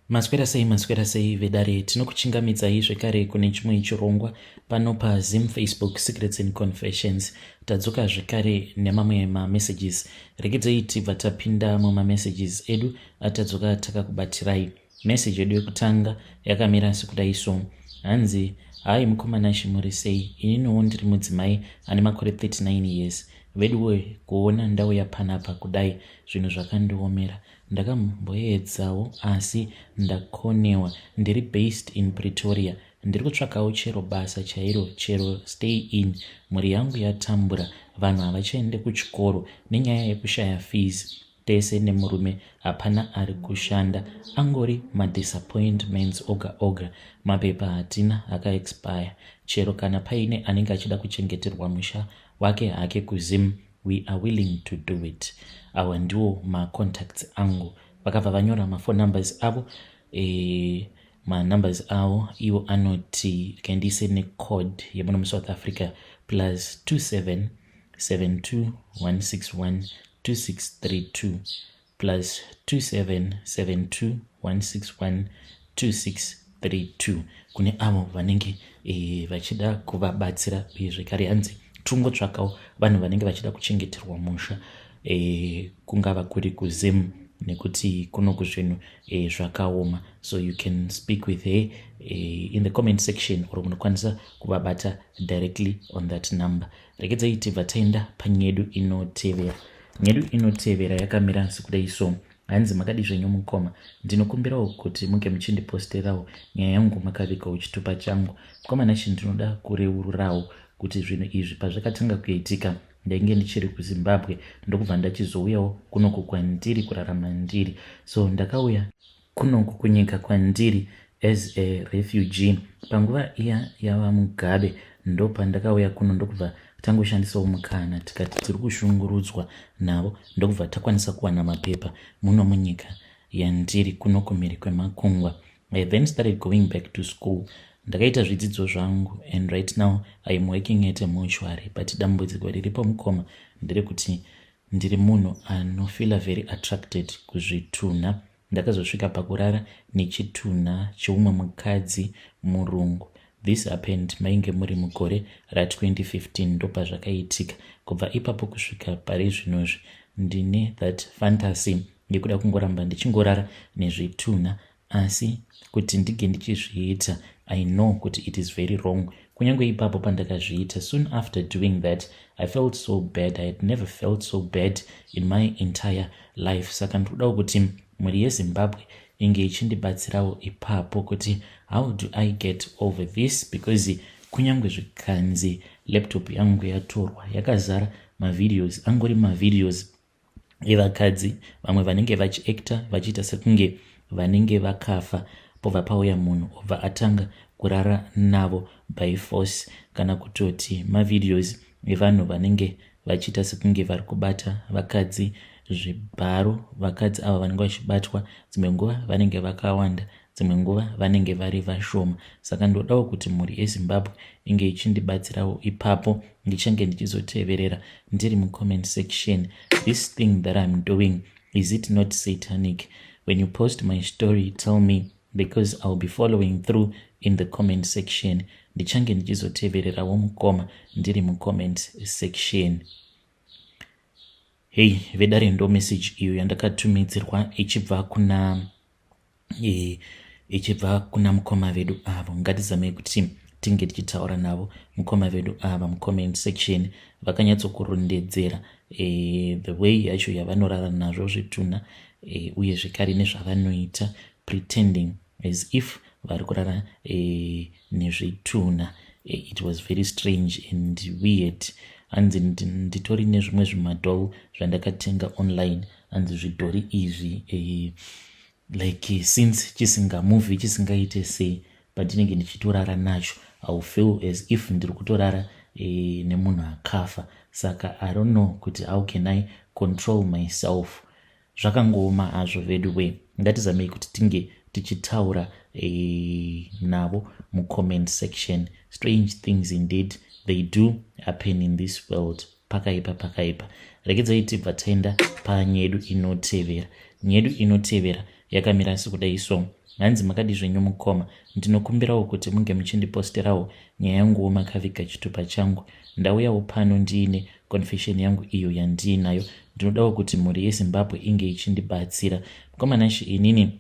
Maswera sei, maswera sei vedare? Tinokuchingamidzai zvekare kune chimwe chirongwa pano paZim Facebook Secrets and Confessions. Tadzoka zvekare nemamwe mamessages. Regedzei tibva tapinda mumamessages edu atadzoka takakubatirai. Message yedu yekutanga yakamira sekudai so. Hanzi, "Hai mukoma Nashe, muri sei? Ininiwo ndiri mudzimai ane makore 39 years. Veduwe, kuona ndauya panapa kudai, zvinhu zvakandiomera. Ndakamboedzawo asi ndakonewa. Ndiri based in Pretoria. Ndiri kutsvakawo chero basa chairo, chero stay in. Mhuri yangu yatambura, vanhu havachaende kuchikoro nenyaya yekushaya fees. Tese nemurume hapana ari kushanda, angori madisappointments oga oga. Mapepa hatina, akaexpire. Chero kana paine anenge achida kuchengeterwa musha wake hake kuZim, we are willing to do it. Awa ndiwo macontacts angu." Vakabva vanyora maphone numbers avo. Manumbers avo iwo anoti, kandiise necode yemuno muSouth Africa, +27 72 161 2632, +27 72 161 2632, kune avo vanenge vachida kuvabatsira. Uye zvekare hanzi tungotsvakawo vanhu vanenge vachida kuchengeterwa musha, kungava kuri kuZim, nekuti kunoku zvinhu zvakaoma. So you can speak with her in the comment section or munokwanisa kuvabata directly on that number. Regedzai tibva taenda panyedu inotevera. Nyedu inotevera yakamira sekudai so. Hanzi, "Makadi zvenyu mukoma? Ndinokumbirawo kuti munge muchindiposterawo nyaya yangu makavigawo chitupa changu. Mukoma Nashe, ndinoda kureururawo kuti zvinhu izvi pazvakatanga kuitika ndainge ndichiri kuZimbabwe, ndokubva ndachizouyawo kunoku kwandiri kurarama ndiri. So ndakauya kunoku kunyika kwandiri as a refugee panguva iya yava Mugabe. Ndopandakauya kuno, ndokubva tangoshandisawo mukana, tikati tiri kushungurudzwa navo, ndokubva takwanisa kuwana mapepa muno munyika yandiri kuno kumhiri kwemakungwa. I then started going back to school. Ndakaita zvidzidzo zvangu and right now I am working at a mortuary. But dambudziko riripo mukoma nderekuti ndiri munhu anofeela very attracted kuzvitunha. Ndakazosvika pakurara nechitunha cheumwe mukadzi murungu. This happened mainge muri mugore ra2015, ndopazvakaitika. Kubva ipapo kusvika pari zvinozvi ndine that fantasy yekuda kungoramba ndichingorara nezvitunha. Asi kuti ndige ndichizviita, I know kuti it is very wrong. Kunyange ipapo pandakazviita, soon after doing that I felt so bad. I had never felt so bad in my entire life. Saka ndikudawo kuti mhuri yeZimbabwe inge ichindibatsirawo ipapo kuti how do I get over this, because kunyange zvikanzi laptop yangu yatorwa, yakazara mavideos, angori mavideos evakadzi vamwe vanenge vachiacta vachiita sekunge vanenge vakafa, pobva pauya munhu obva atanga kurara navo by force, kana kutoti mavideos evanhu vanenge vachiita sekunge vari kubata vakadzi zvibharo. Vakadzi ava vanenge vachibatwa, dzimwe nguva vanenge vakawanda, dzimwe nguva vanenge vari vashoma. Saka ndodawo kuti mhuri yeZimbabwe inge ichindibatsirawo ipapo. Ndichange ndichizoteverera ndiri mucomment section. This thing that I'm doing, is it not satanic? When you post my story, tell me, because I'll be following through in the comment section. Ndichange ndichizotevererawo mukoma ndiri mucomment section." Hei vedare, ndo message iyo yandakatumidzirwa ichibva kuna mukoma vedu avo. Ngatizamei kuti tinge tichitaura navo mukoma vedu ava mucomment section. Vakanyatsokurondedzera the way yacho yavanorara nazvo zvitunha, uye zvekare nezvavanoita, pretending as if vari kurara nezvitunha. It was very strange and weird. Hanzi, "Nditori nezvimwe zvimadoll zvandakatenga online." Hanzi zvidhori izvi, like since chisingamuvhi, chisingaite sei, pandinenge ndichitorara nacho I will feel as if ndiri kutorara nemunhu akafa. Saka I don't know kuti how can I control myself. Zvakangooma hazvo vedu we. Ngatizamei kuti tinge tichitaura navo mucomment section. Strange things indeed, they do happen in this world. Pakaipa, pakaipa. Regedzai tibva taenda panyedu inotevera. Nyedu inotevera yakamira sekudai so. Hanzi makadi zvenyu mukoma, ndinokumbirawo kuti munge muchindiposterawo nyaya yanguwo makaviga chitupa changu. Ndauyawo pano ndiine confession yangu iyo yandiinayo. Ndinodawo kuti mhuri yeZimbabwe inge ichindibatsira. Mukoma Nashe, inini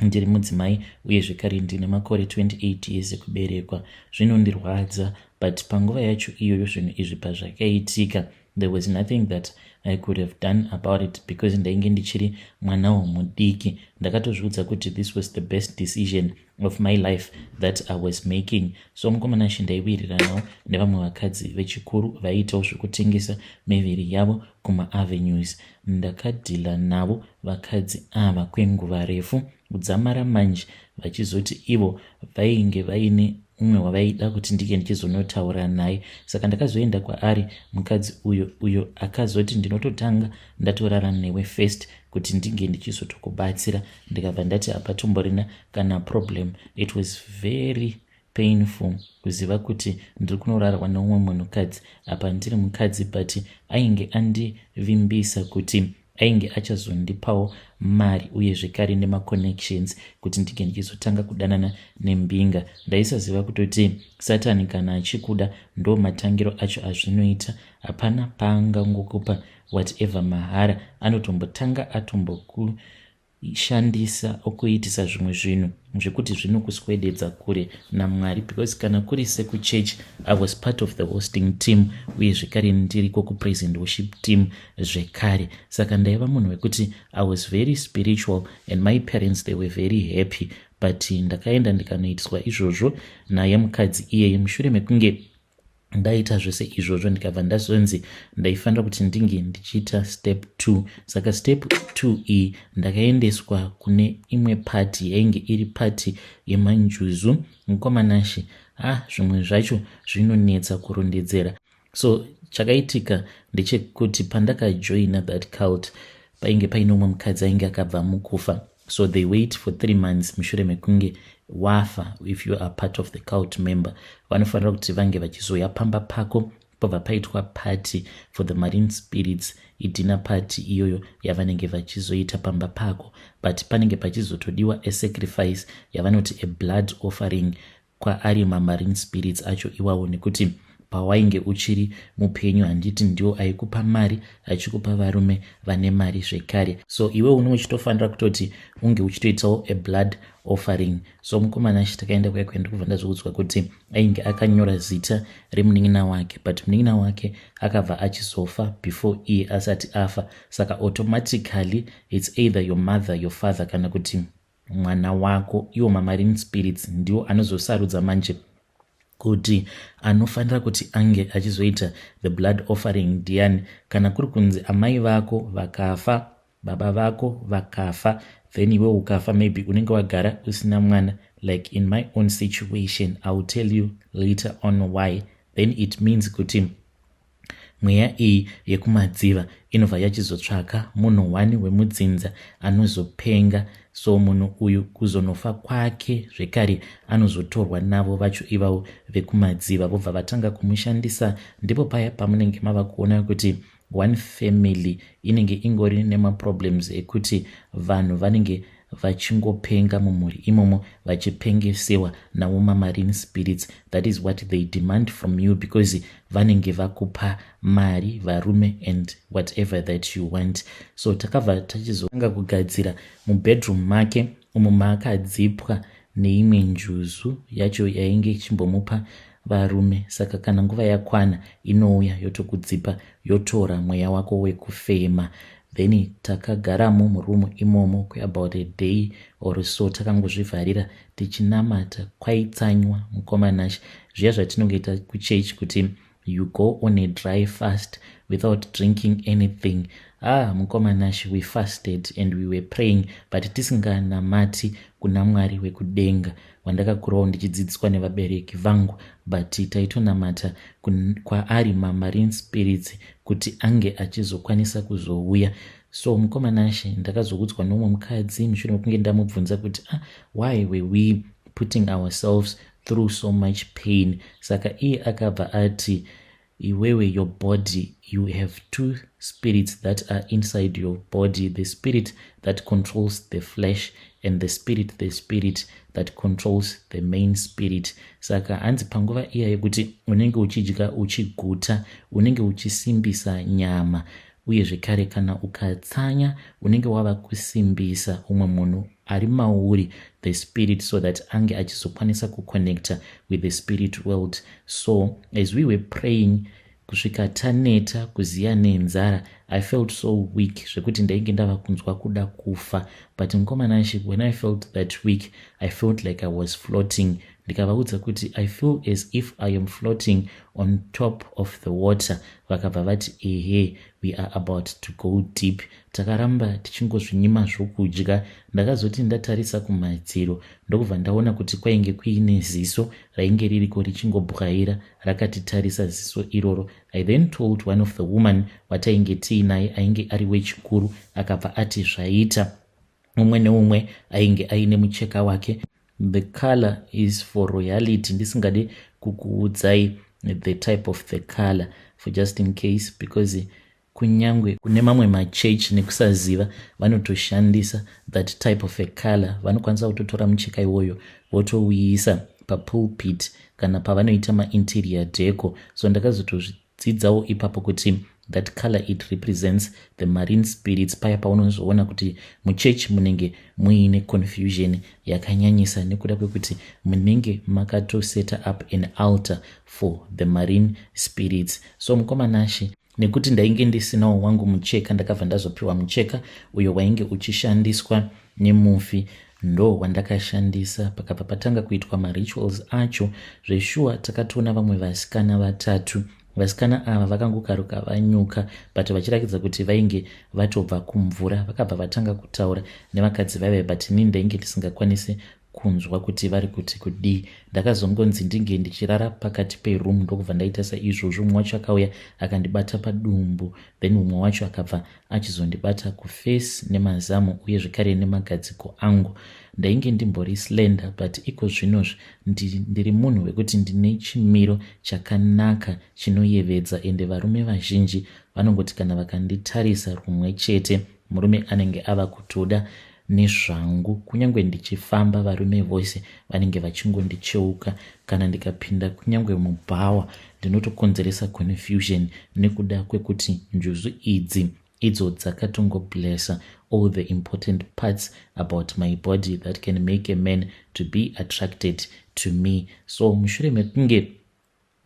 ndiri mudzimai uye zvekare ndine makore 28 years ekuberekwa. Zvinondirwadza, but panguva yacho iyoyo zvinhu izvi pazvakaitika, there was nothing that I could have done about it because ndainge ndichiri mwanawo mudiki. Ndakatozviudza kuti this was the best decision of my life that I was making. So mukoma Nashe, ndaiwiriranawo nevamwe vakadzi vechikuru vaiitawo zvekutengesa miviri yavo kumaavenues. Ndakadeala navo vakadzi ava kwenguva refu kudzamara manje vachizoti ivo vainge vaine umwe wavaida kuti ndinge ndichizonotaura naye. Saka ndakazoenda kwaari mukadzi uyo, uyo akazoti ndinototanga ndatorara newe first kuti ndinge ndichizotokubatsira. Ndikabva ndati hapatomborina kana problem. It was very painful kuziva kuti ndiri kunorarwa neumwe munhukadzi apa ndiri mukadzi, but ainge andivimbisa kuti ainge achazondipawo mari uye zvekare nemaconnections kuti ndinge ndichizotanga kudanana nembinga. Ndaisaziva kutoti Satani kana achikuda ndo matangiro acho azvinoita. Hapana paangangokupa whatever mahara, anotombotanga atombokushandisa okuitisa zvimwe zvinhu zvekuti zvinokuswededza kure naMwari, because kana kuri sekuchurch, I was part of the hosting team uye zvekare ndiriko kupraise and worship team zvekare. Saka ndaiva munhu wekuti I was very spiritual and my parents, they were very happy, but ndakaenda ndikanoitiswa izvozvo naye mukadzi iyeye. Mushure mekunge ndaita zvese izvozvo, ndikabva ndazonzi ndaifanira kuti ndinge ndichiita step 2. Saka step 2 iyi ndakaendeswa kune imwe party yainge iri party yemanjuzu. Mukoma Nashe, ah, zvimwe zvacho zvinonetsa kurondedzera. So chakaitika ndechekuti pandakajoina that cult, painge paine umwe mukadzi ainge akabva mukufa. So they wait for 3 months mushure mekunge wafa. If you are part of the cult member, vanofanira kuti vange vachizoya pamba pako, pobva paitwa party for the marine spirits, idinner party iyoyo yavanenge vachizoita pamba pako, but panenge pachizotodiwa asacrifice yavanoti a blood offering kwaari mamarine spirits acho iwawo, nekuti pawainge uchiri mupenyu, handiti ndio aikupa mari, achikupa varume vane mari zvekare? So iwe une uchitofanira kutoti unge uchitoitawo a blood offering. So mukoma Nashe, takaenda kwaikwa, ndikubva ndazoudzwa kuti ainge akanyora zita remunin'ina wake, but munin'ina wake akabva achizofa before iye asati afa. Saka automatically it's either your mother, your father kana kuti mwana wako. Iwo mamarine spirits ndiwo anozosarudza manje kuti anofanira kuti ange achizoita the blood offering ndiani. Kana kuri kunzi amai vako vakafa, baba vako vakafa, then iwe ukafa, maybe unenge wagara usina mwana, like in my own situation, I will tell you later on why, then it means kuti mweya iyi yekumadziva inobva yachizotsvaka munhu one wemudzinza anozopenga. So munhu uyu kuzonofa kwake zvekare anozotorwa navo vacho ivavo vekumadziva, vobva vatanga kumushandisa. Ndipo paya pamunenge mava kuona kuti one family inenge ingori nemaproblems ekuti vanhu vanenge vachingopenga mumhuri imomo, vachipengesewa nawo mamarine spirits. That is what they demand from you, because vanenge vakupa mari, varume and whatever that you want. So takabva tachizotanga kugadzira mubedroom make umo maakadzipwa neimwe njuzu yacho yainge ichimbomupa varume. Saka kana nguva yakwana, inouya yotokudzipa, yotora mweya wako wekufema. Then takagaramo murumu imomo kweabout a day or so, takangozvivharira tichinamata. Kwaitsanywa, mukoma Nashe, zviya zvatinongoita kuchechi kuti you go on a dry fast without drinking anything. Ah, mukoma Nashe, we fasted and we were praying, but tisinganamati kuna Mwari wekudenga wandakakurawo ndichidzidziswa nevabereki vangu, but taitonamata kwaari mamarine spirits kuti ange achizokwanisa kuzouya. So mukoma Nashe, ndakazoudzwa nomumwe mukadzi mushure mekunge ndamubvunza kuti, ah, why were we putting ourselves through so much pain? Saka iye akabva ati Iwewe, your body, you have two spirits that are inside your body: the spirit that controls the flesh and the spirit that controls the main spirit. Saka hanzi panguva iya yekuti unenge uchidya uchiguta, unenge uchisimbisa nyama, uye zvekare kana ukatsanya, unenge wava kusimbisa umwe munhu ari mauri, the spirit, so that ange achizokwanisa kuconnecta with the spirit world. So as we were praying kusvika taneta, kuziya nenzara, I felt so weak zvekuti ndainge ndava kunzwa kuda kufa. But mukoma Nashe, when I felt that weak, I felt like I was floating. Ndikavaudza kuti, "I feel as if I am floating on top of the water." Vakabva vati, "Ehe, we are about to go deep." Takaramba tichingozvinyima zvokudya. Ndakazoti ndatarisa kumadziro, ndokubva ndaona kuti kwainge kuine ziso rainge ririko richingobwaira rakatitarisa ziso iroro. I then told one of the woman watainge tiinaye, ainge ari wechikuru. Akabva ati zvaita. Mumwe neumwe ainge aine mucheka wake. The color is for royalty. Ndisingadi kukuudzai the type of the color for just in case, because kunyangwe kune mamwe machechi, nekusaziva, vanotoshandisa that type of a color. Vanokwanisa kutotora mucheka iwoyo votouisa papulpit kana pavanoita mainterior deco. So ndakazotozvidzidzawo ipapo kuti that color, it represents the marine spirits. Paya paunozoona kuti muchechi munenge muine confusion yakanyanyisa nekuda kwekuti munenge makatoseta up an altar for the marine spirits. So mukoma Nashe, nekuti ndainge ndisinawo wangu mucheka, ndakabva ndazopiwa mucheka uyo wainge uchishandiswa nemufi, ndo wandakashandisa. Pakabva patanga kuitwa marituals acho. Zveshuwa takatoona vamwe vasikana vatatu. Vasikana ava vakangokaruka vanyuka, but vachiratidza kuti vainge vatobva kumvura. Vakabva vatanga kutaura nevakadzi vaive, but inini ndainge ndisingakwanisi kunzwa kuti vari kuti kudii. Ndakazongonzi ndinge ndichirara pakati peroom, ndokubva ndaita saizvozvo. Mumwe wacho akauya akandibata padumbu, then mumwe wacho akabva achizondibata kuface nemazamu, uye zvekare nemagadziko angu. Ndainge ndimbori slender, but iko zvinozvi ndiri munhu wekuti ndine chimiro chakanaka chinoyevedza, ende varume vazhinji vanongoti kana vakanditarisa rumwe chete, murume anenge ava kutoda nezvangu. Kunyange ndichifamba, varume vose vanenge vachingondicheuka. Kana ndikapinda kunyange mubhawa, ndinotokonzeresa confusion nekuda kwekuti njuzu idzi idzo dzakatongoblessa all the important parts about my body that can make a man to be attracted to me. So mushure mekunge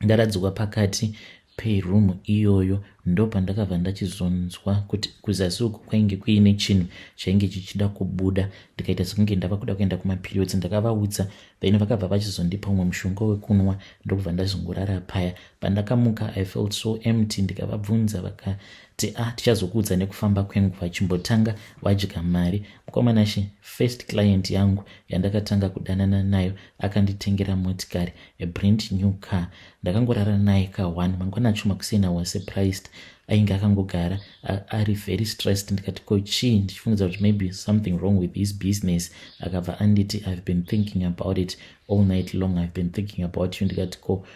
ndaradzikwa pakati peroom iyoyo, ndo pandakabva ndachizonzwa kuti kuzasi uku kwainge kuine chinhu chainge chichida kubuda. Ndikaita sekunge ndava kuda kuenda kumaperiods. Ndakavaudza, then vakabva vachizondipa umwe mushonga wekunwa, ndokubva ndazongorara paya. Pandakamuka, I felt so empty. Ndikavabvunza, vakati, "Ah, tichazokuudza nekufamba kwenguva, chimbotanga wadya mari." Mukoma Nashe, first client yangu yandakatanga kudanana nayo akanditengera motikari, a brand new car. Ndakangorara naye ka1. Mangwana acho makuseni, was surprised, ainge akangogara ari very stressed. Ndikati, "Ko chii?" ndichifungidza kuti maybe something wrong with his business. Akabva anditi, "I've been thinking about it all night long. I've been thinking about you." Ndikati, "Ko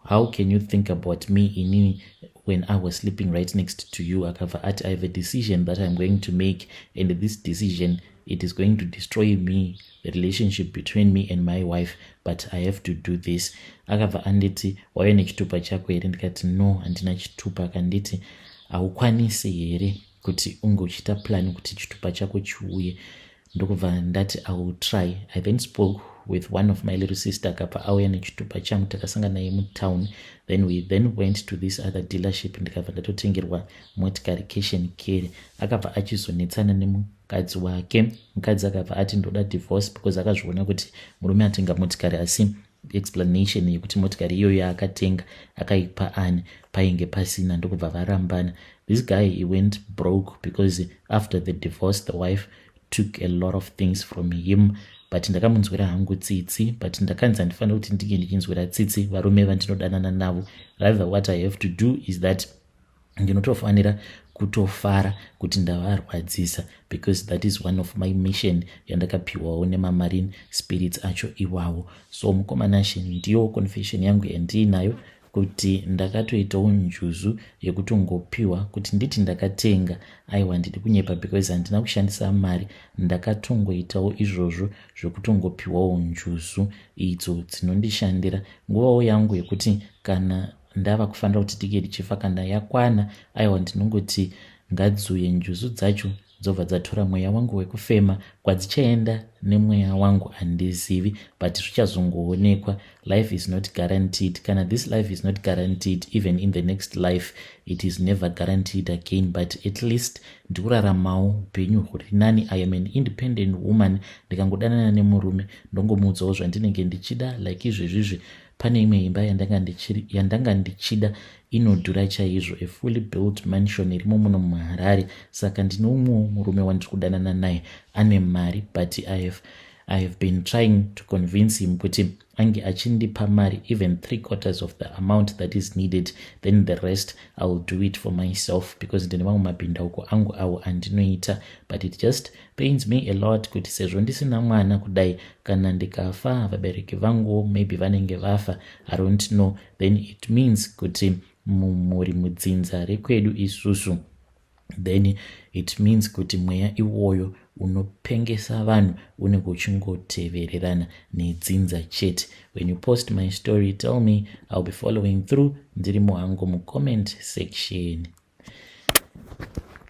how can you think about me inini when I was sleeping right next to you?" Akabva ati, "I have a decision that I'm going to make, and this decision, it is going to destroy me, the relationship between me and my wife, but I have to do this." Akabva anditi, "Wauya nechitupa chako here?" Ndikati, "No, handina chitupa." Akanditi, "Haukwanisi here kuti unge uchiita plan kuti chitupa chako chiuye?" Ndokubva ndati, "I will try." I then spoke with one of my little sister, akabva auya nechitupa changu. Takasangana naye mutown, then we then went to this other dealership. Ndikabva ndatotengerwa motikari cash and carry. Akabva achizonetsana nemukadzi wake. Mukadzi akabva ati, "Ndoda divorce," because akazviona kuti murume atenga motikari, asi explanation yekuti motikari iyoyo yaakatenga akaipa ani painge pasina. Ndokubva varambana. This guy, he went broke because after the divorce, the wife took a lot of things from him. But ndakamunzwira hangu tsitsi, but ndakanzi handifanira kuti ndinge ndichinzwira tsitsi varume vandinodanana navo. Rather, what I have to do is that ndinotofanira kutofara kuti ndavarwadzisa, because that is one of my mission yandakapiwawo nemamarine spirits acho iwawo. So mukoma Nashe, ndiyo confession yangu yandiinayo. kuti ndakatoitawo njuzu yekutongopiwa kuti nditi ndakatenga aiwa handidi kunyepa because handina kushandisa mari ndakatongoitawo izvozvo zvekutongopiwawo njuzu idzo dzinondishandira nguvawo yangu yekuti kana ndava kufanira kuti tige tichifa kana yakwana aiwa ndinongoti ngadziuye njuzu dzacho dzobva dzatora mweya wangu wekufema kwadzichaenda nemweya wangu handizivi but zvichazongoonekwa life is not guaranteed kana this life is not guaranteed even in the next life it is never guaranteed again but at least ndikuraramawo upenyu huri nani i am an independent woman ndikangodanana nemurume ndongomuudzawo zvandinenge ndichida like izvezvizvi Pane imwe imba yandanga ndichida inodhura chaizvo, a fully built mansion irimo muno muHarare. Saka ndine umwewo murume wandiri kudanana naye ane mari but I have, I have been trying to convince him kuti ange achindipa mari even three quarters of the amount that is needed then the rest I will do it for myself because ndine mamwe mabhindauko angu awo andinoita but it just pains me a lot kuti sezvo ndisina mwana kudai kana ndikafa vabereki vangu maybe vanenge vafa i don't know then it means kuti mumhuri mudzinza rekwedu isusu then it means kuti mweya iwoyo unopengesa vanhu unenge uchingotevererana nedzinza chete when you post my story tell me ill be following through ndirimo hangu mucomment section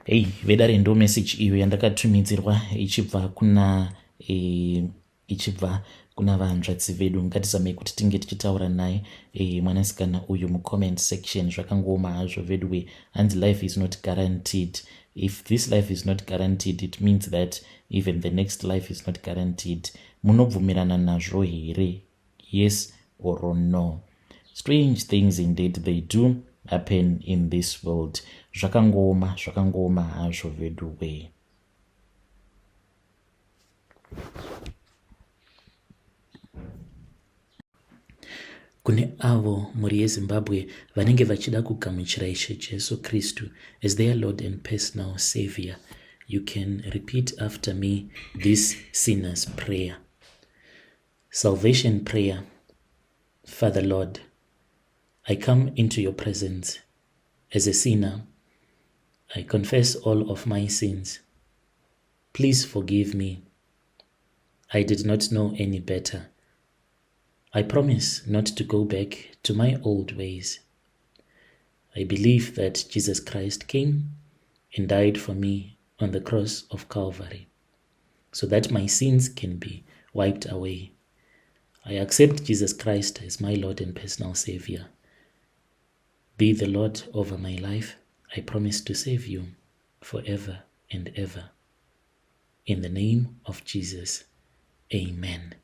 Hey, vedare ndo message iyo yandakatumidzirwa ichibva kuna e, ichibva kuna vanzvadzi vedu ngatizamei kuti tinge tichitaura naye e, mwanasikana uyu mucomment section zvakangooma hazvo veduwe hanzi life is not guaranteed if this life is not guaranteed it means that even the next life is not guaranteed munobvumirana nazvo here yes or no strange things indeed they do happen in this world zvakangooma zvakangooma hazvo veduwee Kune avo mhuri yeZimbabwe vanenge vachida kugamuchira Ishe Jesu Kristu as their Lord and personal Savior, you can repeat after me this sinner's prayer. Salvation prayer. Father Lord, I come into your presence as a sinner. I confess all of my sins. Please forgive me. I did not know any better. I promise not to go back to my old ways. I believe that Jesus Christ came and died for me on the cross of Calvary so that my sins can be wiped away. I accept Jesus Christ as my Lord and personal Savior. Be the Lord over my life. I promise to save you forever and ever. In the name of Jesus, amen.